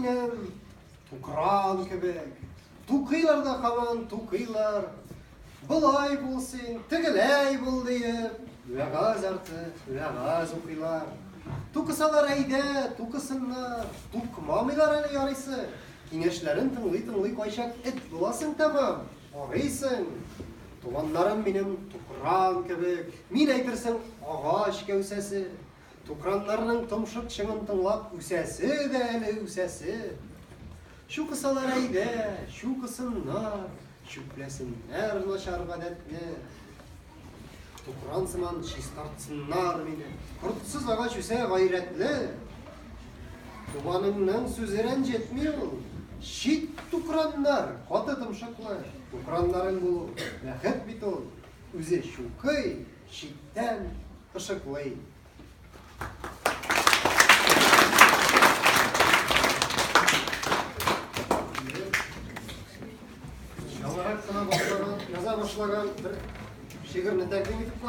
минем тукран кебек. Тукыйлар да һаман тукыйлар. Болай бул син, тегеләй бул диеп, вәгазь арты вәгазь укыйлар. Тукысалар әйдә, тукысыннар, тукмамыйлар әле ярыйсы. Киңәшләрен тыңлый-тыңлый кайчак эт буласың тәмам, арыйсың. Туганнарым минем тукран кебек, мин әйтерсең агач кәүсәсе. Тукраннарның томшык чыңын тыңлап үсәсе дә әле үсәсе. Чукысалар әйдә, чукысыннар, чүпләсеннәр начар гадәтне. Тукран сыман чистартсыннар мине. Кортсыз агач үсә гайрәтле. Туганыңның сүзе рәнҗетми ул. Чит тукраннар, каты томшыклы. Тукраннарың булу бәхет бит ул. Үзе чукый, читтән ышыклый. Яңарак кына башлаган, яза башлаган бер шигырьне тәкъдим итеп.